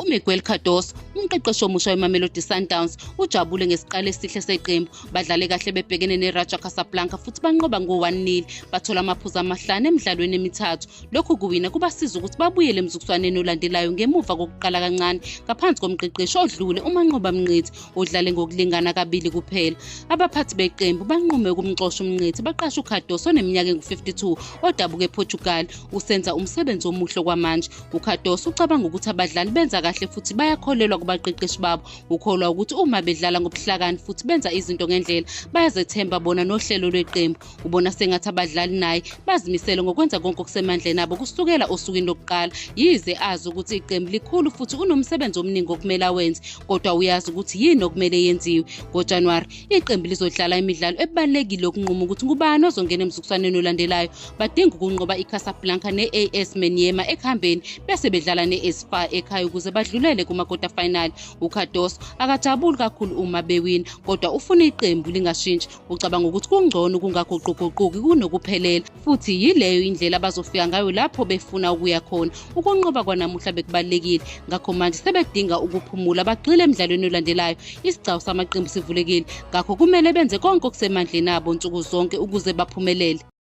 UMiguel Cardoso, umqeqeshi omusha weMamelodi Sundowns, ujabule ngesiqalo esihle seqembu. Badlale kahle bebhekene neRaja Casablanca futhi banqoba ngo-1-0, bathola amaphuzu amahlanu emidlalweni emithathu. Lokhu kuwina kubasiza ukuthi babuyele emzuliswaneni olandelayo ngemuva kokuqala kancane ngaphansi komqeqeshi odlule uManqoba Mnqithi odlale ngokulingana kabili kuphela. Abaphathi beqembu banqume ukumxosha uMnqithi baqasha uCardoso oneminyaka engu-52 odabuka ePortugal usenza umsebenzi omuhle kwamanje. UCardoso ucabanga ukuthi abadlali benza kahle futhi bayakholelwa kubaqeqeshi babo. Ukholwa ukuthi uma bedlala ngobuhlakani futhi benza izinto ngendlela bayazethemba bona nohlelo lweqembu. Ubona sengathi abadlali naye bazimisele ngokwenza konke okusemandleni abo kusukela osukwini lokuqala. Yize azi ukuthi iqembu likhulu futhi unomsebenzi omningi okumele awenze, kodwa uyazi ukuthi yini okumele yenziwe. NgoJanuwari iqembu lizodlala imidlalo ebalulekile yokunquma ukuthi ngubani ozongena emzuliswaneni olandelayo. Badinga ukunqoba iCasablanca ne-AS Maniema ekuhambeni bese bedlala ne-AS FAR ekhaya ukuze badlulele kuma-quarter final. UCardoso akajabuli kakhulu uma bewina, kodwa ufuna iqembu lingashintshi. Ucabanga ukuthi kungcono ukungaguquguquki kunokuphelela, futhi yileyo indlela abazofika ngayo lapho befuna ukuya khona. Ukunqoba kwanamuhla bekubalulekile, ngakho manje sebedinga ukuphumula bagxile emdlalweni olandelayo. Isigcawu samaqembu sivulekile, ngakho kumele benze konke okusemandleni abo nsuku zonke ukuze baphumelele.